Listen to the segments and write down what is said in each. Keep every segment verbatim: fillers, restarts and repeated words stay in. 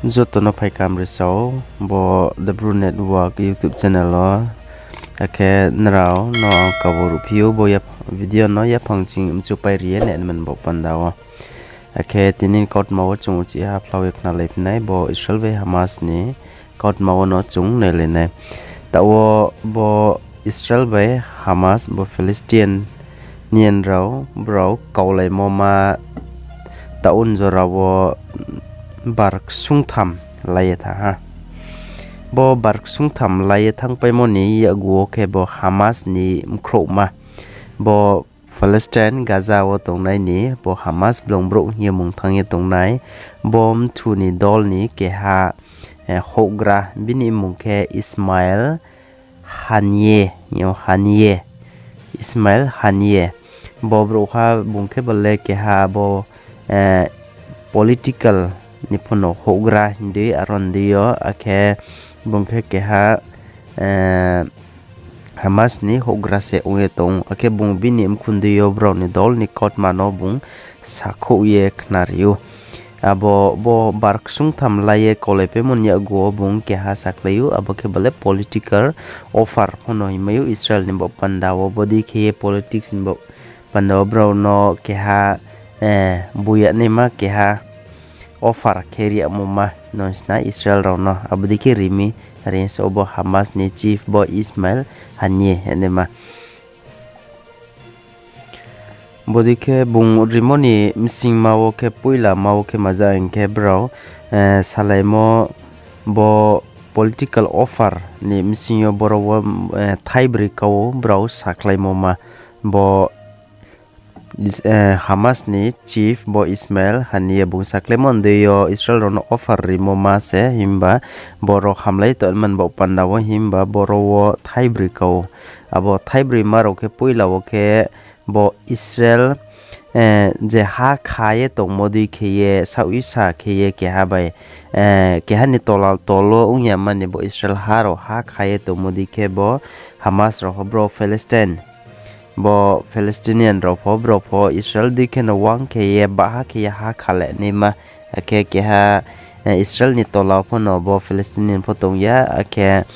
Joto no phaikam risa ou, bo The Bru Network YouTube channel wo. Akhe nrao no ang kabo ruhphi ou, bo yap-, video no yaphang ching mchupai ri ye nainaiman bo panda wo. Akhe tini kautma wo chung uchih ha phlau ye khnalaiphi nai, bo Israel bai Hamas ni kautma wo no chung nailai nai. Taoh wo bo Israel bai Hamas, bo Palestinian rao brao kaulaimo ma taoh wo jora wo bar ksungtham lai ye thanng ha. Bo bar ksungtham lai ye thanngpaimo ni yakgu wo khe bo Hamas ni mkhrouhma, bo Palestine Gaza wo tongnai ni bo Hamas blongbrouh hing ye mung thanng ye tongnai, bo mthu ni dol ni keha, eh, houhgra, bini mmung khe Ismail Haniyeh, yo Haniyeh, Ismail Haniyeh. Bo brouhha bung khe bo le keha bo, eh, political ni pho no houhgra hing di, aro hing di yo, akhe bung khe keha, eh, Hamas ni houhgra se ong ye tong ou, akhe bung bini mkhundi yo brao ni dol ni kautma no bung sakhouh ye khnari ou. Abo bo bar ksungtham lai ye kaulaipaimo ni yakgu wo bung keha sakhlai ou, abo khe bo le political offer pho no hingmai ou Israel ni baoh panda wo, bodei khe ye politics ni baoh panda wo brao no keha, eh, buyanaima keha offer khe ri yagmo ma no sna Israel rao no, abo dei khe ri mi, are se obo Hamas ni chief bo Ismail Haniyeh hingnaima. Bodei khe bung rimo ni bsingma wo khe, poila ma wo khe maja hing khe brao, eh, salaimo bo political offer ni bsing yo boro wo, eh, thaibroi kau brao sakhlaimo ma. Bo Is-, eh, Hamas ni chief bo Ismail Haniyeh bung sakhlaimo ndei yo Israel rao no offer rimo ma se, himba boro hamlai tongnaima ni baoh panda wo, himba boro wo thaibroi kau. Abo thaibroi ma rao khe poila wo khe bo Israel, eh, je ha kha ye tongmo dei khe ye, saoh isa khe ye keha bai, eh, keha ni tola tol wo ong ya mani bo Israel ha rao ha kha ye tongmo dei khe bo Hamas rao pho brao Palestine, bo Palestinian rao pho brao pho Israel dei khe no uang khe ye baha khe ye ha kha le naima, akhe keha, eh, Israel ni tola pho no bo Palestinian pho tong ya, akhe,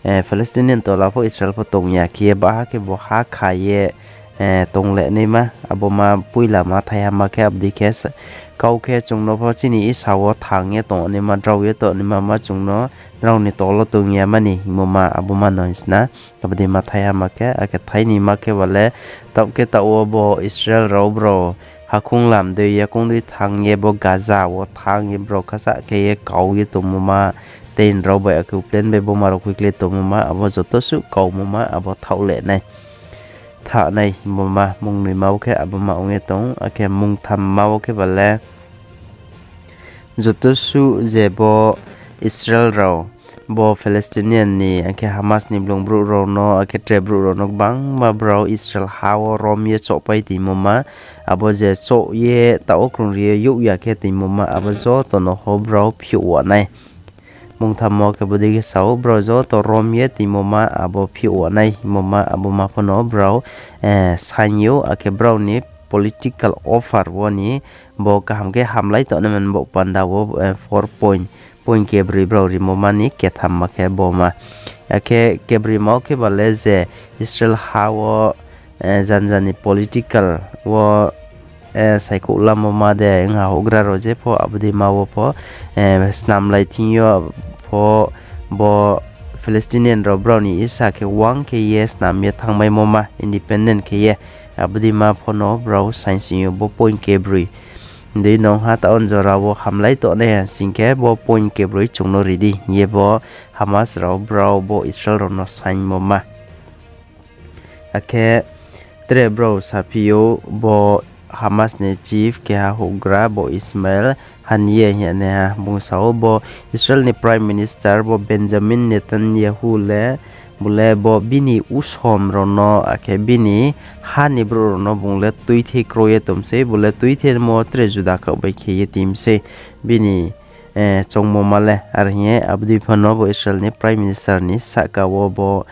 eh, Palestinian tola pho Israel pho tong ya khe ye baha khe bo ha kha ye, eh, tong le naima, abo ma poila ma thaihama khe, abo dei khe sa-, kau khe chung no pho chini isa wo thang ye tongnaima, drao ye tongnaima ma chung no drao ni tol wo tong ya mani hingmo ma, abo ma no hing sna. Abo dei ma thaihama khe, akhe thaini ma khe ba le, taoh khe taoh wo bo Israel rao brao hakhung lam dei ye kong dei thanng ye bo Gaza wo thanng ye brao khasah khe ye kau ye tongmo ma, tei nrao bai akhe plane bai boma rao khuikhlai tongmo ma, abo joto suh kaumo ma, abo thaoh le nai. Thaoh nai hingmo ma, mungnoima wo khe abo ma ong ye tong, akhe mungthamma wo khe ba le, joto suh je bo Israel rao, bo Palestinian ni, akhe Hamas ni blung brouh rao no, akhe tre brouh rao no gbangma brao Israel ha wo rom ye chohpai tongmo ma, abo je choh ye taoh wo krung ri ye youh ya khe tongmo ma, abo joto no ho brao phiouh wa nai. Mungthammo khe bodei khe sa ou, brao joto rom ye tongmo ma, abo phiouh wa nai hingmo ma, abo ma pho no brao, eh, saing ou, akhe brao ni political offer wo ni bo kaham khe hamlai tongnaima ni baoh panda wo, eh, four point, point kebroi brao rimo ma ni kethamma khe bo ma. Akhe kebroi ma wo khe ba le je Israel ha wo, eh, janja ni political wo, eh, saikhouh lamo ma de, ong ha houhgra rao je pho abo dei ma wo pho, eh, snamlai thing yo pho bo Palestinian rao brao ni isa khe uang khe ye snam ye thanngmaimo ma, independent khe ye, abo dei ma pho no brao saing sing yo bo point kebroi. Dei nong ha taoh wo jora wo hamlai tongnai ha sing khe bo point kebroi chung no ri di hing ye bo Hamas rao brao bo Israel rao no saingmo ma. Akhe tre brao saphi ou bo Hamas ni chief keha houhgra bo Ismail Haniyeh hing ye nai ha, bung sa ou bo Israel ni Prime Minister bo Benjamin Netanyahu le, bo le bo bini usom rao no, akhe bini ha ni brouh rao no bung le tuithe kroi ye tong sei, bo le tuithe mo tre juda khaoh bai khe ye tong sei bini, eh, choungmo ma le. Are hing ye abo dei pha no bo Israel ni Prime Minister ni sahka wo bo,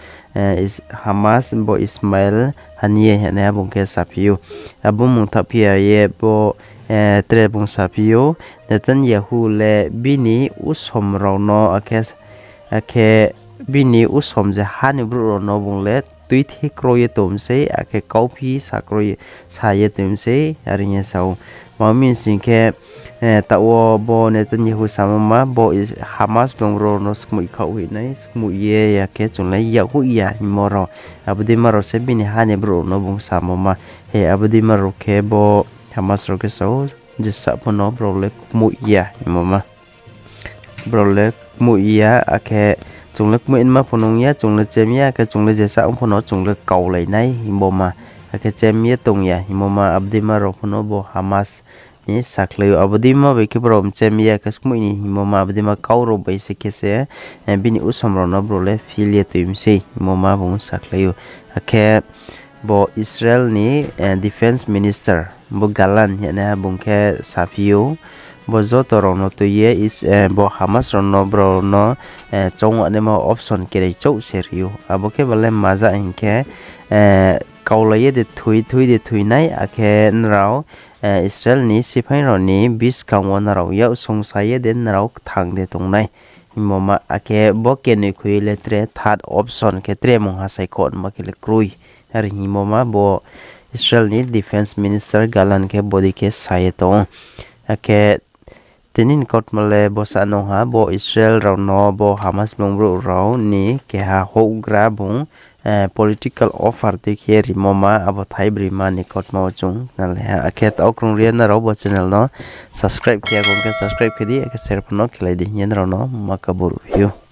Hamas bo Ismail Haniyeh hingnaiha bung khe saphi ou. Abo mung thaohphi ya ye bo tre bung saphi ou, Netanyahu le bini usom rao no, akhe bini usom je ha ni brouh rao no bung le tuithi kroi ye tong mi sei, akhe kauphi sa kroi, sa ye tong mi sei, are hing ye sa ou. Tma hing sing khe, taoh wo bo Netanyahu samo ma, bo Hamas bung rao no skmoih khaoh hoih nai, skmoih ye ya khe chung le yakhoih ya hingmo rao, abo deima rao se bini ha ni brouh rao no bung samo ma. He abo deima rao khe bo Hamas rao khe sa ou, jesa pho no brao le kmoih ya hingmo ma. Brao le kmoih ya, akhe chung le kmoih nma pho nung ya, chung le chem ya, akhe chung le jesa ong pho no chung le kaulai nai hingmo ma. Akhe chem ye tong ya hingmo ma, abo deima rao pho no bo Hamas ni sakhlai ou. Abo deima bai khe brao mchem ya khe skmoih ni hingmo ma, abo deima kau rao bai se khe se, bini usom rao no brao le phil ye tui mi sei hingmo ma bung sakhlai ou. Akhe bo Israel ni defence minister, bo Gallant hingnaiha bung khe saphi ou, bo joto rao no tui ye, bo Hamas rao no brao no choung naima option kerai chouh se ri ou. Abo khe ba le maja hing khe, kaulai ye de thoi, thoi de thoi nai, akhe nrao Israel ni siphaing rao ni buskang wo nrao yak songsa ye de nrao kthang de tong nai hingmo ma. Akhe bo kenoi khui le tre third option khe tre mungha saikho nma khe le kroi, are hingmo ma bo Israel ni defence minister Gallant khe bodei khe sa ye tong ou. Akhe tini ni kautma le bsa nung ha, bo Israel rao no bo Hamas bung brouh rao ni keha houhgra bung political offer tui khe rimo ma, abo thaibrima ni kautma wo chung nalai ha. Akhe taoh krung ri ye nrao bo channel no subscribe khe ya khe subscribe khe di, akhe share pho no khelai di hing ye nrao no ma kabur phi ou.